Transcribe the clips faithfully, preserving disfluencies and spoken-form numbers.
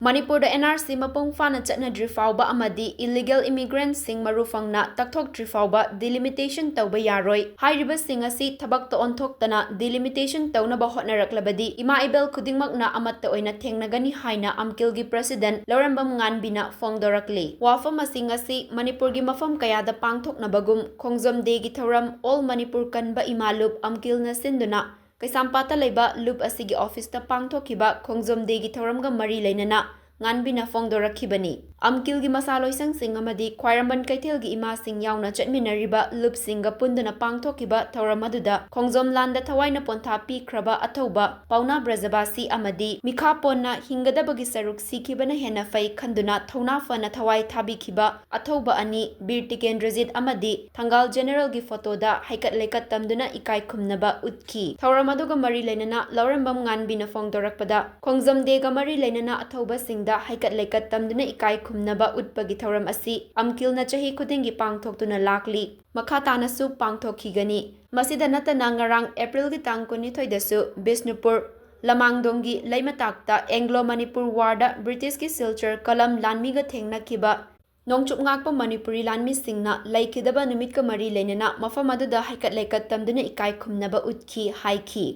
ꯃꯅꯤꯄꯨꯔꯗ N R C ꯃꯄꯨꯡ ꯐꯥꯅ ꯆꯠꯅꯗ꯭ꯔꯤ ꯐꯥꯎꯕ ꯑꯃꯗꯤ illegal immigrantꯁꯤꯡ ꯃꯔꯨ ꯐꯪꯅ ꯇꯛꯊꯣꯛꯇ꯭ꯔꯤ ꯐꯥꯎꯕ delimitation ꯇꯧꯕ ꯌꯥꯔꯣꯏ꯫ ꯍꯥꯏꯔꯤꯕꯁꯤꯡ ꯑꯁꯤ ꯊꯕꯛꯇ ꯑꯣꯟꯊꯣꯛꯇꯅ delimitation ꯇꯧꯅꯕ ꯍꯣꯠꯅꯔꯛꯂꯕꯗꯤ ꯏꯃꯥ ꯏꯕꯦꯜ ꯈꯨꯗꯤꯡꯃꯛꯅ ꯑꯃꯠꯇ ꯑꯣꯏꯅ ꯊꯦꯡꯅꯒꯅꯤ ꯍꯥꯏꯅ ꯑꯝꯀꯤꯜꯒꯤ president ꯂꯧꯔꯦꯝꯕꯝ ꯉꯥꯟꯕꯤꯅ ꯐꯣꯡꯗꯣꯔꯛꯂꯤ꯫ ꯋꯥꯐꯝꯁꯤꯡ ꯑꯁꯤ ꯃꯅꯤꯄꯨꯔꯒꯤ ꯃꯐꯝ ꯀꯌꯥꯗ ꯄꯥꯡꯊꯣꯛꯅꯕꯒꯨꯝ ꯈꯣꯡꯖꯣꯝ Dayꯒꯤ ꯊꯧꯔꯝ All Manipur ꯀꯟꯕ ꯏꯃꯥ ꯂꯨꯞ ꯑꯝꯀꯤꯜꯅ ꯁꯤꯟꯗꯨꯅ ꯀꯩꯁꯥꯝꯄꯥꯠꯇ ꯂꯩꯕ ꯂꯨꯞ ꯑꯁꯤꯒꯤ officeꯇ ꯄꯥꯡꯊꯣꯛꯈꯤꯕ ꯈꯣꯡꯖꯣꯝ Dayꯒꯤ ꯊꯧꯔꯝꯒ ꯃꯔꯤ ꯂꯩꯅꯅ ꯉꯥꯟꯕꯤꯅ ꯐꯣꯡꯗꯣꯔꯛꯈꯤꯕꯅꯤ꯫ ꯑꯝꯀꯤꯜꯒꯤ ꯃꯁꯥ ꯂꯣꯏꯁꯪꯁꯤꯡ ꯑꯃꯗꯤ ꯈ꯭ꯋꯥꯏꯔꯝꯕꯟ ꯀꯩꯊꯦꯜꯒꯤ ꯏꯃꯥꯁꯤꯡ ꯌꯥꯎꯅ ꯆꯠꯃꯤꯟꯅꯔꯤꯕ ꯂꯨꯞꯁꯤꯡꯒ ꯄꯨꯟꯗꯨꯅ ꯄꯥꯡꯊꯣꯛꯈꯤꯕ ꯊꯧꯔꯝ ꯑꯗꯨꯗ ꯈꯣꯡꯖꯣꯝ ꯂꯥꯟꯗ ꯊꯋꯥꯏꯅ ꯄꯣꯟꯊꯥ ꯄꯤꯈ꯭ꯔꯕ ꯑꯊꯧꯕ ꯄꯥꯎꯅꯥ ꯕ꯭ꯔꯖꯕꯥꯁꯤ ꯑꯃꯗꯤ ꯃꯤꯈꯥ ꯄꯣꯟꯅ ꯍꯤꯡꯒꯗꯕꯒꯤ ꯁꯔꯨꯛ ꯁꯤꯈꯤꯕꯅ ꯍꯦꯟꯅ ꯐꯩ ꯈꯟꯗꯨꯅ ꯊꯧꯅꯥ ꯐꯅ ꯊꯋꯥꯏ ꯊꯥꯕꯤꯈꯤꯕ ꯑꯊꯧꯕ ꯑꯅꯤ ꯕꯤꯔ ꯇꯤꯀꯦꯟꯗ꯭ꯔꯖꯤꯠ ꯑꯃꯗꯤ ꯊꯪꯒꯥꯜ ꯖꯦꯅꯦꯔꯦꯜꯒꯤ ꯐꯣꯇꯣꯗ ꯍꯩꯀꯠ ꯂꯩꯀꯠ ꯇꯝꯗꯨꯅ ꯏꯀꯥꯏ ꯈꯨꯝꯅꯕ ꯎꯠꯈꯤ꯫ ꯊꯧꯔꯝ ꯑꯗꯨꯒ ꯃꯔꯤ ꯂꯩꯅꯅ ꯂꯧꯔꯦꯝꯕꯝ ꯉꯥꯟꯕꯤꯅ ꯐꯣꯡꯗꯣꯔꯛꯄꯗ, ꯈꯣꯡꯖꯣꯝ Dayꯒ ꯃꯔꯤ ꯂꯩꯅꯅ ꯑꯊꯧꯕꯁꯤꯡꯗ ꯍꯩꯀꯠ ꯂꯩꯀꯠ ꯇꯝꯗꯨꯅ ꯏꯀꯥꯏ ꯈꯨꯝꯅꯕ ꯎꯠꯄꯒꯤ ꯊꯧꯔꯝ ꯑꯁꯤ ꯑꯝꯀꯤꯜꯅ ꯆꯍꯤ ꯈꯨꯗꯤꯡꯒꯤ ꯄꯥꯡꯊꯣꯛꯇꯨꯅ ꯂꯥꯛꯂꯤ꯫ ꯃꯈꯥ ꯇꯥꯅꯁꯨ ꯄꯥꯡꯊꯣꯛꯈꯤꯒꯅꯤ꯫ ꯃꯁꯤꯗ ꯅꯠꯇꯅ ꯉꯔꯥꯡ Aprilꯒꯤ ꯇꯥꯡ ꯀꯨꯟꯅꯤꯊꯣꯏꯗꯁꯨ ꯕꯤꯁꯅꯨꯄꯨꯔ ꯂꯃꯥꯡꯗꯣꯡꯒꯤ ꯂꯩꯃꯇꯥꯛꯇ Anglo Manipur Warꯗ Britishꯀꯤ ꯁꯤꯜꯆꯔ ꯀꯂꯝ ꯂꯥꯟꯃꯤꯒ ꯊꯦꯡꯅꯈꯤꯕ ꯅꯣꯡꯆꯨꯞ ꯉꯥꯛꯄ ꯃꯅꯤꯄꯨꯔꯤ ꯂꯥꯟꯃꯤꯁꯤꯡꯅ ꯂꯩꯈꯤꯗꯕ ꯅꯨꯃꯤꯠꯀ ꯃꯔꯤ ꯂꯩꯅꯅ ꯃꯐꯝ ꯑꯗꯨꯗ ꯍꯩꯀꯠ ꯂꯩꯀꯠ ꯇꯝꯗꯨꯅ ꯏꯀꯥꯏ ꯈꯨꯝꯅꯕ ꯎꯠꯈꯤ ꯍꯥꯏꯈꯤ꯫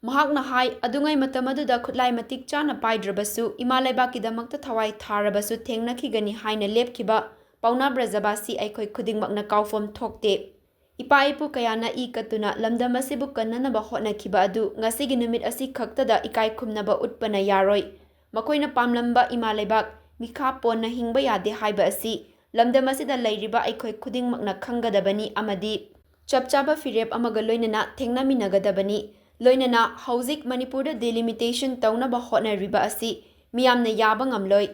ꯃꯍꯥꯛꯅ ꯍꯥꯏ, ꯑꯗꯨꯉꯩ ꯃꯇꯝ ꯑꯗꯨꯗ ꯈꯨꯠꯂꯥꯏ ꯃꯇꯤꯛ ꯆꯥꯅ ꯄꯥꯏꯗ꯭ꯔꯕꯁꯨ ꯏꯃꯥ ꯂꯩꯕꯥꯛꯀꯤꯗꯃꯛꯇ ꯊꯋꯥꯏ ꯊꯥꯔꯕꯁꯨ ꯊꯦꯡꯅꯈꯤꯒꯅꯤ ꯍꯥꯏꯅ ꯂꯦꯞꯈꯤꯕ ꯄꯥꯎꯅꯥ ꯕ꯭ꯔꯖꯕꯥꯁꯤ ꯑꯩꯈꯣꯏ ꯈꯨꯗꯤꯡꯃꯛꯅ ꯀꯥꯎꯐꯝ ꯊꯣꯛꯇꯦ꯫ ꯏꯄꯥ ꯏꯄꯨ ꯀꯌꯥꯅ ꯏ ꯀꯠꯇꯨꯅ ꯂꯝꯗꯝ ꯑꯁꯤꯕꯨ ꯀꯟꯅꯅꯕ ꯍꯣꯠꯅꯈꯤꯕ ꯑꯗꯨ ꯉꯁꯤꯒꯤ ꯅꯨꯃꯤꯠ ꯑꯁꯤ ꯈꯛꯇꯗ ꯏꯀꯥꯏ ꯈꯨꯝꯅꯕ ꯎꯠꯄꯅ ꯌꯥꯔꯣꯏ꯫ ꯃꯈꯣꯏꯅ ꯄꯥꯝꯂꯝꯕ ꯏꯃꯥ ꯂꯩꯕꯥꯛ ꯃꯤꯈꯥ ꯄꯣꯟꯅ ꯍꯤꯡꯕ ꯌꯥꯗꯦ ꯍꯥꯏꯕ ꯑꯁꯤ ꯂꯝꯗꯝ ꯑꯁꯤꯗ ꯂꯩꯔꯤꯕ ꯑꯩꯈꯣꯏ ꯈꯨꯗꯤꯡꯃꯛꯅ ꯈꯪꯒꯗꯕꯅꯤ ꯑꯃꯗꯤ ꯆꯞ ꯆꯥꯕ ꯐꯤꯔꯦꯞ ꯑꯃꯒ ꯂꯣꯏꯅꯅ ꯊꯦꯡꯅꯃꯤꯟꯅꯒꯗꯕꯅꯤ꯫ ꯂꯣꯏꯅꯅ ꯍꯧꯖꯤꯛ ꯃꯅꯤꯄꯨꯔꯗ delimitation ꯇꯧꯅꯕ ꯍꯣꯠꯅꯔꯤꯕ ꯑꯁꯤ ꯃꯤꯌꯥꯝꯅ ꯌꯥꯕ ꯉꯝꯂꯣꯏ꯫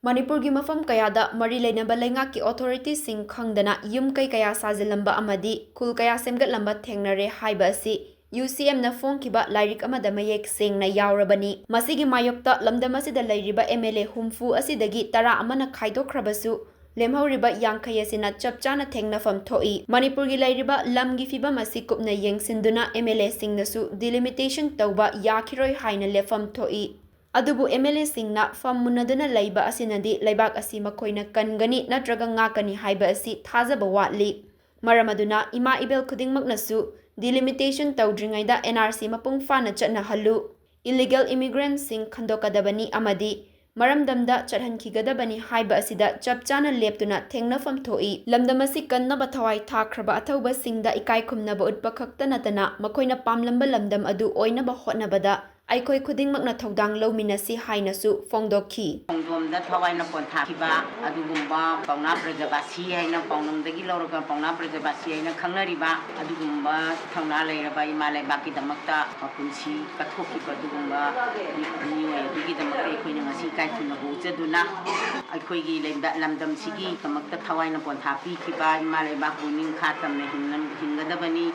ꯃꯅꯤꯄꯨꯔꯒꯤ ꯃꯐꯝ ꯀꯌꯥꯗ ꯃꯔꯤ ꯂꯩꯅꯕ ꯂꯩꯉꯥꯛꯀꯤ authorityꯁꯤꯡ ꯈꯪꯗꯅ ꯌꯨꯝ ꯀꯩ ꯀꯌꯥ ꯁꯥꯖꯤꯜꯂꯝꯕ ꯑꯃꯗꯤ ꯈꯨꯜ ꯀꯌꯥ ꯁꯦꯝꯒꯠꯂꯝꯕ ꯊꯦꯡꯅꯔꯦ ꯍꯥꯏꯕ ꯑꯁꯤ U C Mꯅ ꯐꯣꯡꯈꯤꯕ ꯂꯥꯏꯔꯤꯛ ꯑꯃꯗ ꯃꯌꯦꯛ ꯁꯦꯡꯅ ꯌꯥꯎꯔꯕꯅꯤ꯫ ꯃꯁꯤꯒꯤ ꯃꯥꯌꯣꯛꯇ ꯂꯝꯗꯝ ꯑꯁꯤꯗ ꯂꯩꯔꯤꯕ M L A ꯍꯨꯝꯐꯨ ꯑꯁꯤꯗꯒꯤ ꯇꯔꯥ ꯑꯃꯅ ꯈꯥꯏꯗꯣꯛꯈ꯭ꯔꯕꯁꯨ, ꯂꯦꯝꯍꯧꯔꯤꯕ ꯌꯥꯡꯈꯩ ꯑꯁꯤꯅ ꯆꯞ ꯆꯥꯅ ꯊꯦꯡꯅꯐꯝ ꯊꯣꯛꯏ꯫ ꯃꯅꯤꯄꯨꯔꯒꯤ ꯂꯩꯔꯤꯕ ꯂꯝꯒꯤ ꯐꯤꯕꯝ ꯑꯁꯤ ꯀꯨꯞꯅ ꯌꯦꯡꯁꯤꯟꯗꯨꯅ M L Aꯁꯤꯡꯅꯁꯨ delimitation ꯇꯧꯕ ꯌꯥꯈꯤꯔꯣꯏ ꯍꯥꯏꯅ ꯂꯦꯞꯐꯝ ꯊꯣꯛꯏ꯫ ꯑꯗꯨꯕꯨ MLAꯁꯤꯡꯅ ꯐꯝ ꯃꯨꯟꯅꯗꯨꯅ ꯂꯩꯕ ꯑꯁꯤꯅꯗꯤ ꯂꯩꯕꯥꯛ ꯑꯁꯤ ꯃꯈꯣꯏꯅ ꯀꯟꯒꯅꯤ ꯅꯠꯇ꯭ꯔꯒ ꯉꯥꯛꯀꯅꯤ ꯍꯥꯏꯕ ꯑꯁꯤ ꯊꯥꯖꯕ ꯋꯥꯠꯂꯤ꯫ ꯃꯔꯝ ꯑꯗꯨꯅ ꯏꯃꯥ ꯏꯕꯦꯜ ꯈꯨꯗꯤꯡꯃꯛꯅꯁꯨ delimitation ꯇꯧꯗ꯭ꯔꯤꯉꯩꯗ NRC ꯃꯄꯨꯡ ꯐꯥꯅ ꯆꯠꯅꯍꯜꯂꯨ, illegal immigrantꯁꯤꯡ ꯈꯟꯗꯣꯛꯀꯗꯕꯅꯤ ꯑꯃꯗꯤ ꯃꯔꯝꯗꯝꯗ ꯆꯠꯍꯟꯈꯤꯒꯗꯕꯅꯤ ꯍꯥꯏꯕ ꯑꯁꯤꯗ ꯆꯞ ꯆꯥꯅ ꯂꯦꯞꯇꯨꯅ ꯊꯦꯡꯅꯐꯝ ꯊꯣꯛꯏ꯫ ꯂꯝꯗꯝ ꯑꯁꯤ ꯀꯟꯅꯕ ꯊꯋꯥꯏ ꯊꯥꯈ꯭ꯔꯕ ꯑꯊꯧꯕꯁꯤꯡꯗ ꯏꯀꯥꯏ ꯈꯨꯝꯅꯕ ꯎꯠꯄ ꯈꯛꯇ ꯅꯠꯇꯅ ꯃꯈꯣꯏꯅ ꯄꯥꯝꯂꯝꯕ ꯂꯝꯗꯝ ꯑꯗꯨ ꯑꯣꯏꯅꯕ ꯍꯣꯠꯅꯕꯗ ꯑꯩꯈꯣꯏ ꯈꯨꯗꯤꯡꯃꯛꯅ ꯊꯧꯗꯥꯡ ꯂꯧꯃꯤꯟꯅꯁꯤ ꯍꯥꯏꯅꯁꯨ ꯐꯣꯡꯗꯣꯛꯈꯤ꯫ ꯈꯣꯡꯖꯣꯝꯗ ꯊꯋꯥꯏꯅ ꯄꯣꯟꯊꯥꯈꯤꯕ ꯑꯗꯨꯒꯨꯝꯕ ꯄꯥꯎꯅꯥ ꯕ꯭ꯔꯖꯕꯥꯁꯤ ꯍꯥꯏꯅ, ꯄꯥꯎꯅꯝꯗꯒꯤ ꯂꯧꯔꯒ ꯄꯥꯎꯅꯥ ꯕ꯭ꯔꯖꯕꯥꯁꯤ ꯍꯥꯏꯅ ꯈꯪꯅꯔꯤꯕ ꯑꯗꯨꯒꯨꯝꯕ ꯊꯧꯅꯥ ꯂꯩꯔꯕ ꯏꯃꯥ ꯂꯩꯕꯥꯛꯀꯤꯗꯃꯛꯇ ꯃꯄꯨꯟꯁꯤ ꯀꯠꯊꯣꯛꯈꯤꯕ ꯑꯗꯨꯒꯨꯝꯕ ꯃꯤꯑꯣꯏ ꯑꯗꯨꯒꯤꯗꯃꯛꯇ ꯑꯩꯈꯣꯏꯅ ꯉꯁꯤ ꯏꯀꯥꯏ ꯈꯨꯝꯅꯕ ꯎꯠꯆꯗꯨꯅ ꯑꯩꯈꯣꯏꯒꯤ ꯂꯩꯕ-, ꯂꯝꯗꯝꯁꯤꯒꯤꯗꯃꯛꯇ ꯊꯋꯥꯏꯅ ꯄꯣꯟꯊꯥ ꯄꯤꯈꯤꯕ ꯏꯃꯥ ꯂꯩꯕꯥꯛꯄꯨ ꯅꯤꯡꯈꯥ ꯇꯝꯅ ꯍꯤꯡꯅ-, ꯍꯤꯡꯒꯗꯕꯅꯤ꯫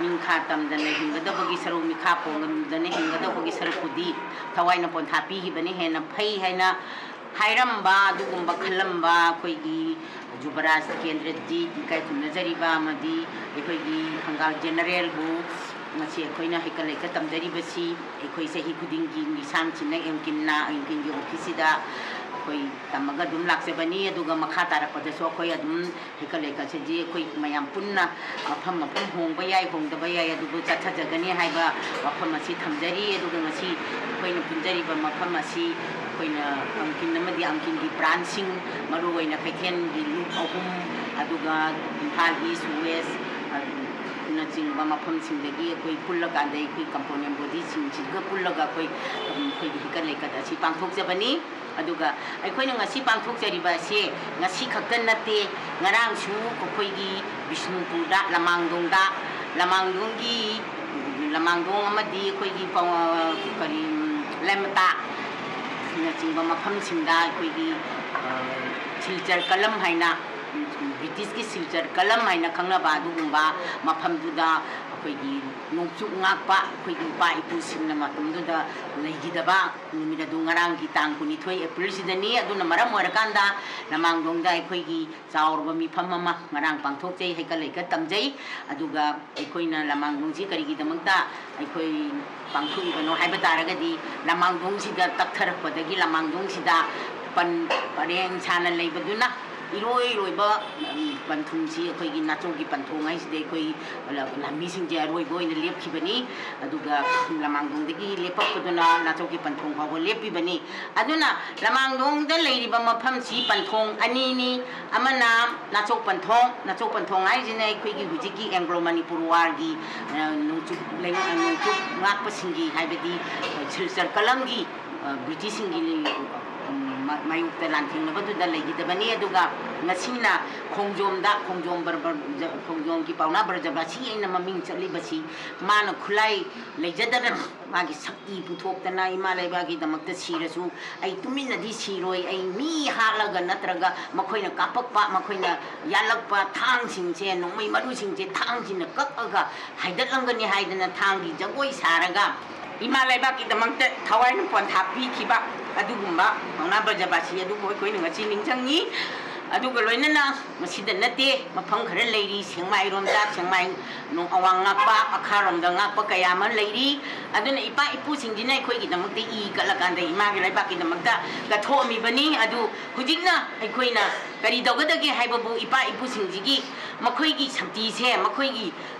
ꯅꯤꯡꯈꯥ ꯇꯝꯗꯅ ꯍꯤꯡꯒꯗꯕꯒꯤ ꯁꯔꯨꯛ, ꯃꯤꯈꯥ ꯄꯣꯟꯗꯅ ꯍꯤꯡꯒꯗꯕꯒꯤ ꯁꯔꯨꯛꯄꯨꯗꯤ ꯊꯋꯥꯏꯅ ꯄꯣꯟꯊꯥ ꯄꯤꯈꯤꯕꯅ ꯍꯦꯟꯅ ꯐꯩ ꯍꯥꯏꯅ ꯍꯥꯏꯔꯝꯕ, ꯑꯗꯨꯒꯨꯝꯕ ꯈꯜꯂꯝꯕ ꯑꯩꯈꯣꯏꯒꯤ ꯖꯨꯕꯔꯥꯖ ꯇꯤꯀꯦꯟꯗ꯭ꯔꯖꯤꯠ ꯏꯀꯥꯏ ꯈꯨꯝꯅꯖꯔꯤꯕ ꯑꯃꯗꯤ ꯑꯩꯈꯣꯏꯒꯤ ꯊꯪꯒꯥꯜ ꯖꯦꯅꯔꯦꯜꯕꯨ ꯉꯁꯤ ꯑꯩꯈꯣꯏꯅ ꯍꯩꯀꯠ ꯂꯩꯀꯠ ꯇꯝꯖꯔꯤꯕꯁꯤ ꯑꯩꯈꯣꯏ ꯆꯍꯤ ꯈꯨꯗꯤꯡꯒꯤ ꯃꯤꯁꯥꯡꯁꯤꯡꯅ ꯑꯦꯝꯀꯤꯟꯅ, ꯑꯦꯝꯀꯤꯟꯒꯤ ꯑꯣꯐꯤꯁꯁꯤꯗ ꯑꯩꯈꯣꯏ ꯇꯝꯃꯒ ꯑꯗꯨꯝ ꯂꯥꯛꯆꯕꯅꯤ꯫ ꯑꯗꯨꯒ ꯃꯈꯥ ꯇꯥꯔꯛꯄꯗꯁꯨ ꯑꯩꯈꯣꯏ ꯑꯗꯨꯝ ꯍꯩꯀꯠ ꯂꯩꯀꯠꯁꯤꯗꯤ ꯑꯩꯈꯣꯏ ꯃꯌꯥꯝ ꯄꯨꯟꯅ ꯃꯐꯝ ꯃꯐꯝ ꯍꯣꯡꯕ ꯌꯥꯏ, ꯍꯣꯡꯗꯕ ꯌꯥꯏ, ꯑꯗꯨꯕꯨ ꯆꯠꯊꯖꯒꯅꯤ ꯍꯥꯏꯕ ꯋꯥꯐꯝ ꯑꯁꯤ ꯊꯝꯖꯔꯤ꯫ ꯑꯗꯨꯒ ꯉꯁꯤ ꯑꯩꯈꯣꯏꯅ ꯄꯨꯟꯖꯔꯤꯕ ꯃꯐꯝ ꯑꯁꯤ ꯑꯩꯈꯣꯏꯅ ꯑꯪꯀꯤꯟ ꯑꯃꯗꯤ ꯑꯪꯀꯤꯟꯒꯤ ꯕ꯭ꯔꯥꯟꯁꯁꯤꯡ, ꯃꯔꯨꯑꯣꯏꯅ ꯀꯩꯊꯦꯜꯒꯤ ꯂꯨꯞ ꯑꯍꯨꯝ, ꯑꯗꯨꯒ ꯏꯝꯐꯥꯜ ꯏꯁ, ꯋꯦꯁ, ꯑ, ꯅꯆꯤꯡꯕ ꯃꯐꯝꯁꯤꯡꯗꯒꯤ ꯑꯩꯈꯣꯏ ꯄꯨꯜꯂꯀꯥꯟꯗ ꯑꯩꯈꯣꯏ component bodyꯁꯤꯡꯁꯤꯒ ꯄꯨꯜꯂꯒ ꯑꯩꯈꯣꯏ, ꯎꯝ, ꯑꯩꯈꯣꯏꯒꯤ ꯍꯩꯀꯠ ꯂꯩꯀꯠ ꯑꯁꯤ ꯄꯥꯡꯊꯣꯛꯆꯕꯅꯤ꯫ ꯑꯗꯨꯒ ꯑꯩꯈꯣꯏꯅ ꯉꯁꯤ ꯄꯥꯡꯊꯣꯛꯆꯔꯤꯕ ꯑꯁꯤ ꯉꯁꯤ ꯈꯛꯇ ꯅꯠꯇꯦ, ꯉꯔꯥꯡꯁꯨ ꯑꯩꯈꯣꯏꯒꯤ ꯕꯤꯁꯅꯨꯄꯨꯔꯗ, ꯂꯃꯥꯡꯗꯣꯡꯗ, ꯂꯃꯥꯡꯗꯣꯡꯒꯤ, ꯂꯃꯥꯡꯗꯣꯡ ꯑꯃꯗꯤ ꯑꯩꯈꯣꯏꯒꯤ ꯄꯥꯎ-, ꯀꯔꯤ, ꯂꯩꯃꯇꯥꯛꯅꯆꯤꯡꯕ ꯃꯐꯝꯁꯤꯡꯗ ꯑꯩꯈꯣꯏꯒꯤ, ꯑ, ꯁꯤꯜꯆꯔ ꯀꯂꯝ ꯍꯥꯏꯅ, ꯕ꯭ꯔꯤꯇꯤꯁꯀꯤ ꯁꯤꯜꯆꯔ ꯀꯂꯝ ꯍꯥꯏꯅ ꯈꯪꯅꯕ ꯑꯗꯨꯒꯨꯝꯕ ꯃꯐꯝꯗꯨꯗ ꯑꯩꯈꯣꯏꯒꯤ ꯅꯣꯡꯆꯨꯞ ꯉꯥꯛꯄ ꯑꯩꯈꯣꯏꯒꯤ ꯏꯄꯥ ꯏꯄꯨꯁꯤꯡꯅ ꯃꯇꯝꯗꯨꯗ ꯂꯩꯈꯤꯗꯕ ꯅꯨꯃꯤꯠ ꯑꯗꯨ ꯉꯔꯥꯡꯒꯤ ꯇꯥꯡ ꯀꯨꯟꯅꯤꯊꯣꯏ ꯑꯦꯄ꯭ꯔꯤꯜꯁꯤꯗꯅꯤ꯫ ꯑꯗꯨꯅ ꯃꯔꯝ ꯑꯣꯏꯔꯀꯥꯟꯗ ꯂꯃꯥꯡꯗꯣꯡꯗ ꯑꯩꯈꯣꯏꯒꯤ ꯆꯥꯎꯔꯕ ꯃꯤꯐꯝ ꯑꯃ ꯉꯔꯥꯡ ꯄꯥꯡꯊꯣꯛꯆꯩ, ꯍꯩꯀꯠ ꯂꯩꯀꯠ ꯇꯝꯖꯩ꯫ ꯑꯗꯨꯒ ꯑꯩꯈꯣꯏꯅ ꯂꯃꯥꯡꯗꯣꯡꯁꯤ ꯀꯔꯤꯒꯤꯗꯃꯛꯇ ꯑꯩꯈꯣꯏ ꯄꯥꯡꯊꯣꯛꯏꯕꯅꯣ ꯍꯥꯏꯕ ꯇꯥꯔꯒꯗꯤ, ꯂꯃꯥꯡꯗꯣꯡꯁꯤꯗ ꯇꯛꯊꯔꯛꯄꯗꯒꯤ ꯂꯃꯥꯡꯗꯣꯡꯁꯤꯗ ꯄꯟ ꯄꯔꯦꯡ ꯁꯥꯅ ꯂꯩꯕꯗꯨꯅ ꯏꯔꯣꯏ ꯂꯣꯏꯕ, ꯎꯝ, ꯄꯟꯊꯨꯡꯁꯤ ꯑꯩꯈꯣꯏꯒꯤ ꯅꯥꯆꯧꯒꯤ ꯄꯟꯊꯣꯡ ꯍꯥꯏꯁꯤꯗꯤ ꯑꯩꯈꯣꯏ ꯂ-, ꯂꯥꯟꯃꯤꯁꯤꯡꯁꯦ ꯑꯔꯣꯏꯕ ꯑꯣꯏꯅ ꯂꯦꯞꯈꯤꯕꯅꯤ꯫ ꯑꯗꯨꯒ ꯂꯃꯥꯡꯗꯣꯡꯗꯒꯤ ꯂꯦꯞꯄꯛꯄꯗꯨꯅ ꯅꯥꯆꯧꯒꯤ ꯄꯟꯊꯣꯡ ꯐꯥꯎꯕ ꯂꯦꯞꯄꯤꯕꯅꯤ꯫ ꯑꯗꯨꯅ ꯂꯃꯥꯡꯗꯣꯡꯗ ꯂꯩꯔꯤꯕ ꯃꯐꯝꯁꯤ ꯄꯟꯊꯣꯡ ꯑꯅꯤꯅꯤ꯫ ꯑꯃꯅ ꯅꯥꯆꯧ ꯄꯟꯊꯣꯡ, ꯅꯥꯆꯧ ꯄꯟꯊꯣꯡ ꯍꯥꯏꯁꯤꯅ ꯑꯩꯈꯣꯏꯒꯤ ꯍꯧꯖꯤꯛꯀꯤ ꯑꯦꯡꯒ꯭ꯂꯣ ꯃꯅꯤꯄꯨꯔ ꯋꯥꯔꯒꯤ, ꯑ, ꯅꯣꯡꯆꯨꯞ ꯂꯩꯉꯥꯛ-, ꯅꯣꯡꯆꯨꯞ ꯉꯥꯛꯄꯁꯤꯡꯒꯤ, ꯍꯥꯏꯕꯗꯤ ꯁꯤꯜꯆꯔ ꯀꯂꯝꯒꯤ, ꯑ, ꯕ꯭ꯔꯤꯇꯤꯁꯁꯤꯡꯒꯤ, ꯎꯝ, ꯃ-, ꯃꯥꯌꯣꯛꯇ ꯂꯥꯟꯊꯦꯡꯅꯕꯗꯨꯗ ꯂꯩꯈꯤꯗꯕꯅꯤ꯫ ꯑꯗꯨꯒ ꯉꯁꯤꯅ ꯈꯣꯡꯖꯣꯝꯗ, ꯈꯣꯡꯖꯣꯝ ꯕꯔ-, ꯕꯔ-, ꯈꯣꯡꯖꯣꯝꯒꯤ ꯄꯥꯎꯅꯥ ꯕ꯭ꯔꯖꯕꯥꯁꯤ ꯍꯥꯏꯅ ꯃꯃꯤꯡ ꯆꯠꯂꯤꯕꯁꯤ, ꯃꯥꯅ ꯈꯨꯠꯂꯥꯏ ꯂꯩꯖꯗꯅ ꯃꯥꯒꯤ ꯁꯛꯇꯤ ꯄꯨꯊꯣꯛꯇꯅ ꯏꯃꯥ ꯂꯩꯕꯥꯛꯀꯤꯗꯃꯛꯇ ꯁꯤꯔꯁꯨ ꯑꯩ ꯇꯨꯃꯤꯟꯅꯗꯤ ꯁꯤꯔꯣꯏ, ꯑꯩ ꯃꯤ ꯍꯥꯠꯂꯒ ꯅꯠꯇ꯭ꯔꯒ ꯃꯈꯣꯏꯅ ꯀꯥꯞꯄꯛꯄ, ꯃꯈꯣꯏꯅ ꯌꯥꯜꯂꯛꯄ ꯊꯥꯡꯁꯤꯡꯁꯦ, ꯅꯣꯡꯃꯩ ꯃꯔꯨꯁꯤꯡꯁꯦ ꯊꯥꯡꯁꯤꯅ ꯀꯛꯑꯒ ꯍꯥꯏꯗꯠꯂꯝꯒꯅꯤ ꯍꯥꯏꯗꯅ ꯊꯥꯡꯒꯤ ꯖꯒꯣꯏ ꯁꯥꯔꯒ ꯏꯃꯥ ꯂꯩꯕꯥꯛꯀꯤꯗꯃꯛꯇ ꯊꯋꯥꯏꯅ ꯄꯣꯟꯊꯥ ꯄꯤꯈꯤꯕ ꯑꯗꯨꯒꯨꯝꯕ ꯄꯥꯎꯅꯥ ꯕ꯭ꯔꯖꯕꯥꯁꯤ ꯑꯗꯨꯕꯨ ꯑꯩꯈꯣꯏꯅ ꯉꯁꯤ ꯅꯤꯡꯁꯤꯡꯉꯤ꯫ ꯑꯗꯨꯒ ꯂꯣꯏꯅꯅ ꯃꯁꯤꯗ ꯅꯠꯇꯦ, ꯃꯐꯝ ꯈꯔ ꯂꯩꯔꯤ, ꯁꯦꯡꯃꯥꯏꯔꯣꯝꯗ, ꯁꯦꯡꯃꯥꯏ ꯅꯣꯡ ꯑꯋꯥꯡ ꯉꯥꯛꯄ, ꯑꯈꯥꯔꯣꯝꯗ ꯉꯥꯛꯄ ꯀꯌꯥ ꯑꯃ ꯂꯩꯔꯤ꯫ ꯑꯗꯨꯅ ꯏꯄꯥ ꯏꯄꯨꯁꯤꯡꯁꯤꯅ ꯑꯩꯈꯣꯏꯒꯤꯗꯃꯛꯇ ꯏ ꯀꯠꯂꯀꯥꯟꯗ ꯏꯃꯥꯒꯤ ꯂꯩꯕꯥꯛꯀꯤꯗꯃꯛꯇ ꯀꯠꯊꯣꯛꯑꯝꯃꯤꯕꯅꯤ꯫ ꯑꯗꯨ ꯍꯧꯖꯤꯛꯅ ꯑꯩꯈꯣꯏꯅ ꯀꯔꯤ ꯇꯧꯒꯗꯒꯦ ꯍꯥꯏꯕꯕꯨ, ꯏꯄꯥ ꯏꯄꯨꯁꯤꯡꯁꯤꯒꯤ ꯃꯈꯣꯏꯒꯤ ꯁꯛꯇꯤꯁꯦ, ꯃꯈꯣꯏꯒꯤ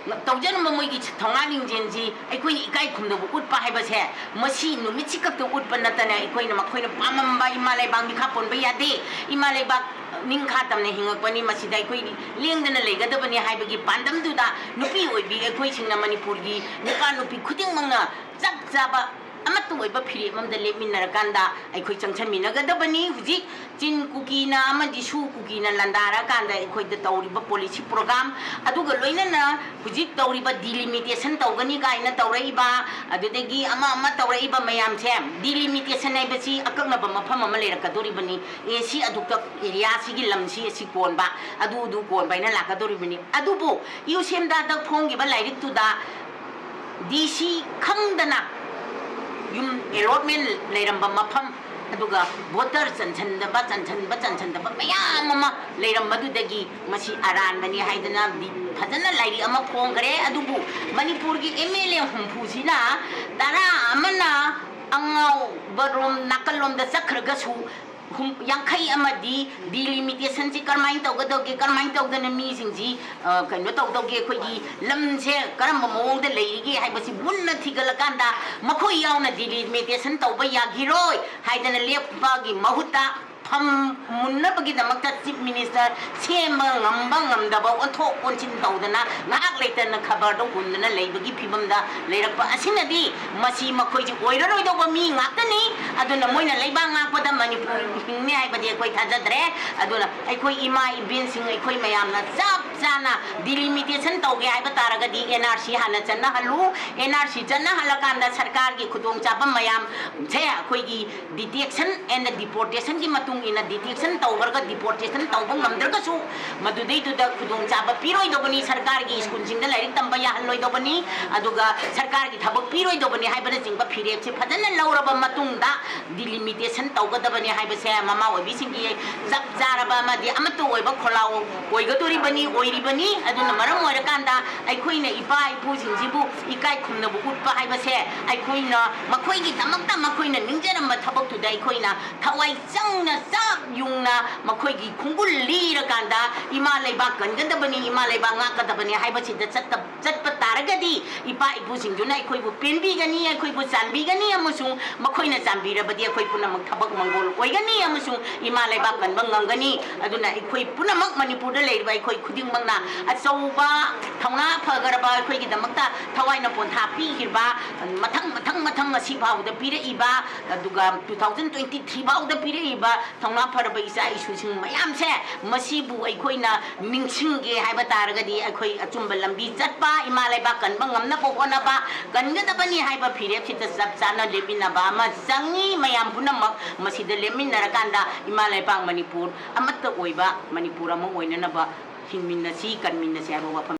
ꯇꯧꯖꯔꯝꯕ ꯃꯣꯏꯒꯤ ꯊꯧꯅꯥ ꯂꯤꯡꯖꯦꯜꯁꯤ ꯑꯩꯈꯣꯏꯅ ꯏꯀꯥꯏ ꯈꯨꯝꯅꯕ ꯎꯠꯄ ꯍꯥꯏꯕꯁꯦ, ꯃꯁꯤ ꯅꯨꯃꯤꯠꯁꯤ ꯈꯛꯇ ꯎꯠꯄ ꯅꯠꯇꯅ, ꯑꯩꯈꯣꯏꯅ ꯃꯈꯣꯏꯅ ꯄꯥꯝꯃꯝꯕ ꯏꯃꯥ ꯂꯩꯕꯥꯛ ꯃꯤꯈꯥ ꯄꯣꯟꯕ ꯌꯥꯗꯦ, ꯏꯃꯥ ꯂꯩꯕꯥꯛ ꯅꯤꯡꯈꯥ ꯇꯝꯅ ꯍꯤꯡꯉꯛꯄꯅꯤ, ꯃꯁꯤꯗ ꯑꯩꯈꯣꯏ ꯂꯦꯡꯗꯅ ꯂꯩꯒꯗꯕꯅꯤ ꯍꯥꯏꯕꯒꯤ ꯄꯥꯟꯗꯝꯗꯨꯗ ꯅꯨꯄꯤ ꯑꯣꯏꯕꯤ ꯑꯩꯈꯣꯏꯁꯤꯡꯅ, ꯃꯅꯤꯄꯨꯔꯒꯤ ꯅꯨꯄꯥ ꯅꯨꯄꯤ ꯈꯨꯗꯤꯡꯃꯛꯅ ꯆꯞ ꯆꯥꯕ ꯑꯃꯠꯇ ꯑꯣꯏꯕ ꯐꯤꯔꯦꯞ ꯑꯃꯗ ꯂꯦꯞꯃꯤꯟꯅꯔꯀꯥꯟꯗ ꯑꯩꯈꯣꯏ ꯆꯪꯁꯤꯟꯃꯤꯟꯅꯒꯗꯕꯅꯤ꯫ ꯍꯧꯖꯤꯛ ꯆꯤꯟ ꯀꯨꯀꯤꯅ ꯑꯃꯗꯤ ꯁꯨ ꯀꯨꯀꯤꯅ ꯂꯥꯟꯗꯥꯔꯀꯥꯟꯗ ꯑꯩꯈꯣꯏꯗ ꯇꯧꯔꯤꯕ policy program, ꯑꯗꯨꯒ ꯂꯣꯏꯅꯅ ꯍꯧꯖꯤꯛ ꯇꯧꯔꯤꯕ delimitation ꯇꯧꯒꯅꯤ ꯀꯥꯏꯅ ꯇꯧꯔꯛꯏꯕ, ꯑꯗꯨꯗꯒꯤ ꯑꯃ ꯑꯃ ꯇꯧꯔꯛꯏꯕ ꯃꯌꯥꯝꯁꯦ, delimitation ꯍꯥꯏꯕꯁꯤ ꯑꯀꯛꯅꯕ ꯃꯐꯝ ꯑꯃ ꯂꯩꯔꯛꯀꯗꯣꯔꯤꯕꯅꯤ꯫ ꯑꯦ, ꯁꯤ ꯑꯗꯨꯛꯇ area ꯁꯤꯒꯤ ꯂꯝꯁꯤ ꯑꯁꯤ ꯀꯣꯟꯕ, ꯑꯗꯨ ꯑꯗꯨ ꯀꯣꯟꯕ ꯍꯥꯏꯅ ꯂꯥꯛꯀꯗꯣꯔꯤꯕꯅꯤ꯫ ꯑꯗꯨꯕꯨ ꯌꯨꯁꯦꯝꯗꯥꯗ ꯐꯣꯡꯈꯤꯕ ꯂꯥꯏꯔꯤꯛꯇꯨꯗ D C ꯈꯪꯗꯅ ꯌꯨꯝ allotment ꯂꯩꯔꯝꯕ ꯃꯐꯝ, ꯑꯗꯨꯒ voter ꯆꯟꯁꯟꯗꯕ, ꯆꯟꯁꯟꯕ, ꯆꯟꯁꯟꯗꯕ ꯃꯌꯥꯝ ꯑꯃ ꯂꯩꯔꯝꯕꯗꯨꯗꯒꯤ ꯃꯁꯤ ꯑꯔꯥꯟꯕꯅꯤ ꯍꯥꯏꯗꯅ ꯗꯤ-, ꯐꯖꯅ ꯂꯥꯏꯔꯤꯛ ꯑꯃ ꯐꯣꯡꯈ꯭ꯔꯦ꯫ ꯑꯗꯨꯕꯨ ꯃꯅꯤꯄꯨꯔꯒꯤ M L A ꯍꯨꯝꯐꯨꯁꯤꯅ ꯇꯔꯥ ꯑꯃꯅ ꯑꯉꯥꯎꯕꯔꯣꯝ ꯅꯥꯀꯜꯂꯣꯝꯗ ꯆꯠꯈ꯭ꯔꯒꯁꯨ, ꯍꯨꯝ-, ꯌꯥꯡꯈꯩ ꯑꯃꯗꯤ delimitation ꯁꯤ ꯀꯔꯝꯍꯥꯏꯅ ꯇꯧꯒꯗꯧꯒꯦ, ꯀꯔꯝꯍꯥꯏꯅ ꯇꯧꯗꯅ ꯃꯤꯁꯤꯡꯁꯤ, ꯑ, ꯀꯩꯅꯣ ꯇꯧꯗꯧꯒꯦ, ꯑꯩꯈꯣꯏꯒꯤ ꯂꯝꯁꯦ ꯀꯔꯝꯕ ꯃꯑꯣꯡꯗ ꯂꯩꯔꯤꯒꯦ ꯍꯥꯏꯕꯁꯤ ꯃꯨꯟꯅ ꯊꯤꯒꯠꯂꯀꯥꯟꯗ, ꯃꯈꯣꯏ ꯌꯥꯎꯅ delimitation ꯇꯧꯕ ꯌꯥꯈꯤꯔꯣꯏ ꯍꯥꯏꯗꯅ ꯂꯦꯞꯄꯒꯤ ꯃꯍꯨꯠꯇ, ꯐꯝ ꯃꯨꯟꯅꯕꯒꯤꯗꯃꯛꯇ Chief Minister ꯁꯦꯝꯕ ꯉꯝꯕ ꯉꯝꯗꯕ, ꯑꯣꯟꯊꯣꯛ ꯑꯣꯟꯁꯤꯟ ꯇꯧꯗꯅ ꯉꯥꯏꯍꯥꯛ ꯂꯩꯇꯅ ꯈꯕꯔꯗ ꯍꯨꯟꯗꯅ ꯂꯩꯕꯒꯤ ꯐꯤꯕꯝꯗ ꯂꯩꯔꯛꯄ ꯑꯁꯤꯅꯗꯤ, ꯃꯁꯤ ꯃꯈꯣꯏꯁꯤ ꯑꯣꯏꯔꯔꯣꯏꯗꯧꯕ ꯃꯤ ꯉꯥꯛꯇꯅꯤ꯫ ꯑꯗꯨꯅ ꯃꯣꯏꯅ ꯂꯩꯕꯥꯛ ꯉꯥꯛꯄꯗ ꯃꯅꯤꯄꯨꯔ ꯍꯤꯡꯅꯤ ꯍꯥꯏꯕꯗꯤ ꯑꯩꯈꯣꯏ ꯊꯥꯖꯗ꯭ꯔꯦ꯫ ꯑꯗꯨꯅ ꯑꯩꯈꯣꯏ ꯏꯃꯥ ꯏꯕꯦꯟꯁꯤꯡ, ꯑꯩꯈꯣꯏ ꯃꯌꯥꯝꯅ ꯆꯞ ꯆꯥꯅ delimitation ꯇꯧꯒꯦ ꯍꯥꯏꯕ ꯇꯥꯔꯒꯗꯤ N R C ꯍꯥꯟꯅ ꯆꯠꯅꯍꯜꯂꯨ꯫ N R C ꯆꯠꯅꯍꯜꯂꯀꯥꯟꯗ ꯁꯔꯀꯥꯔꯒꯤ ꯈꯨꯗꯣꯡꯆꯥꯕ ꯃꯌꯥꯝꯁꯦ ꯑꯩꯈꯣꯏꯒꯤ detection and deportation ꯒꯤ ꯃꯇꯨꯡ ꯏꯟꯅ detection ꯇꯧꯈ꯭ꯔꯒ deportation ꯇꯧꯕ ꯉꯝꯗ꯭ꯔꯒꯁꯨ, ꯃꯗꯨꯗꯩꯗꯨꯗ ꯈꯨꯗꯣꯡꯆꯥꯕ ꯄꯤꯔꯣꯏꯗꯧꯕꯅꯤ꯫ ꯁꯔꯀꯥꯔꯒꯤ ꯁ꯭ꯀꯨꯜꯁꯤꯡꯗ ꯂꯥꯏꯔꯤꯛ ꯇꯝꯕ ꯌꯥꯍꯜꯂꯣꯏꯗꯧꯕꯅꯤ, ꯑꯗꯨꯒ ꯁꯔꯀꯥꯔꯒꯤ ꯊꯕꯛ ꯄꯤꯔꯣꯏꯗꯧꯕꯅꯤ ꯍꯥꯏꯕꯅꯆꯤꯡꯕ ꯐꯤꯔꯦꯞꯁꯦ ꯐꯖꯅ ꯂꯧꯔꯕ ꯃꯇꯨꯡꯗ delimitation ꯇꯧꯒꯗꯕꯅꯤ ꯍꯥꯏꯕꯁꯦ ꯃꯃꯥ ꯑꯣꯏꯕꯤꯁꯤꯡꯒꯤ ꯆꯞ ꯆꯥꯔꯕ ꯑꯃꯗꯤ ꯑꯃꯠꯇ ꯑꯣꯏꯕ ꯈꯣꯜꯂꯥꯎ ꯑꯣꯏꯒꯗꯣꯔꯤꯕꯅꯤ, ꯑꯣꯏꯔꯤꯕꯅꯤ꯫ ꯑꯗꯨꯅ ꯃꯔꯝ ꯑꯣꯏꯔꯀꯥꯟꯗ ꯑꯩꯈꯣꯏꯅ ꯏꯄꯥ ꯏꯄꯨꯁꯤꯡꯁꯤꯕꯨ ꯏꯀꯥꯏ ꯈꯨꯝꯅꯕ ꯎꯠꯄ ꯍꯥꯏꯕꯁꯦ ꯑꯩꯈꯣꯏꯅ ꯃꯈꯣꯏꯒꯤꯗꯃꯛꯇ ꯃꯈꯣꯏꯅ ꯅꯤꯡꯖꯔꯝꯕ ꯊꯕꯛꯇꯨꯗ ꯑꯩꯈꯣꯏꯅ ꯊꯋꯥꯏ ꯆꯪꯅ ꯆꯞ ꯌꯨꯡꯅ ꯃꯈꯣꯏꯒꯤ ꯈꯣꯡꯒꯨꯜ ꯂꯤꯔꯀꯥꯟꯗ ꯏꯃꯥ ꯂꯩꯕꯥꯛ ꯀꯟꯒꯗꯕꯅꯤ, ꯏꯃꯥ ꯂꯩꯕꯥꯛ ꯉꯥꯛꯀꯗꯕꯅꯤ ꯍꯥꯏꯕꯁꯤꯗ ꯆꯠꯇ-, ꯆꯠꯄ ꯇꯥꯔꯒꯗꯤ ꯏꯄꯥ ꯏꯄꯨꯁꯤꯡꯗꯨꯅ ꯑꯩꯈꯣꯏꯕꯨ ꯄꯦꯟꯕꯤꯒꯅꯤ, ꯑꯩꯈꯣꯏꯕꯨ ꯆꯥꯟꯕꯤꯒꯅꯤ ꯑꯃꯁꯨꯡ ꯃꯈꯣꯏꯅ ꯆꯥꯟꯕꯤꯔꯕꯗꯤ ꯑꯩꯈꯣꯏ ꯄꯨꯝꯅꯃꯛ ꯊꯕꯛ ꯃꯪꯒꯣꯜ ꯑꯣꯏꯒꯅꯤ ꯑꯃꯁꯨꯡ ꯏꯃꯥ ꯂꯩꯕꯥꯛ ꯀꯟꯕ ꯉꯝꯒꯅꯤ꯫ ꯑꯗꯨꯅ ꯑꯩꯈꯣꯏ ꯄꯨꯝꯅꯃꯛ, ꯃꯅꯤꯄꯨꯔꯗ ꯂꯩꯔꯤꯕ ꯑꯩꯈꯣꯏ ꯈꯨꯗꯤꯡꯃꯛꯅ ꯑꯆꯧꯕ ꯊꯧꯅꯥ ꯐꯈ꯭ꯔꯕ ꯑꯩꯈꯣꯏꯒꯤꯗꯃꯛꯇ ꯊꯋꯥꯏꯅ ꯄꯣꯟꯊꯥ ꯄꯤꯈꯤꯕ, ꯃꯊꯪ, ꯃꯊꯪ, ꯃꯊꯪ ꯉꯁꯤ ꯐꯥꯎꯕꯗ ꯄꯤꯔꯛꯏꯕ, ꯑꯗꯨꯒ two thousand twenty three ꯐꯥꯎꯗ ꯄꯤꯔꯛꯏꯕ ꯊꯧꯅꯥ ꯐꯔꯕ ꯏꯆꯥ ꯏꯁꯨꯁꯤꯡ ꯃꯌꯥꯝꯁꯦ, ꯃꯁꯤꯕꯨ ꯑꯩꯈꯣꯏꯅ ꯅꯤꯡꯁꯤꯡꯒꯦ ꯍꯥꯏꯕ ꯇꯥꯔꯒꯗꯤ ꯑꯩꯈꯣꯏ ꯑꯆꯨꯝꯕ ꯂꯝꯕꯤ ꯆꯠꯄ, ꯏꯃꯥ ꯂꯩꯕꯥꯛ ꯀꯟꯕ ꯉꯝꯅꯕ ꯍꯣꯠꯅꯕ ꯀꯟꯒꯗꯕꯅꯤ ꯍꯥꯏꯕ ꯐꯤꯔꯦꯞꯁꯤꯗ ꯆꯞ ꯆꯥꯅ ꯂꯦꯞꯃꯤꯟꯅꯕ ꯑꯃ ꯆꯪꯉꯤ꯫ ꯃꯌꯥꯝ ꯄꯨꯝꯅꯃꯛ ꯃꯁꯤꯗ ꯂꯦꯞꯃꯤꯟꯅꯔꯀꯥꯟꯗ ꯏꯃꯥ ꯂꯩꯕꯥꯛ ꯃꯅꯤꯄꯨꯔ ꯑꯃꯠꯇ ꯑꯣꯏꯕ ꯃꯅꯤꯄꯨꯔ ꯑꯃ ꯑꯣꯏꯅꯅꯕ ꯍꯤꯡꯃꯤꯟꯅꯁꯤ, ꯀꯟꯃꯤꯟꯅꯁꯤ ꯍꯥꯏꯕ ꯋꯥꯐꯝ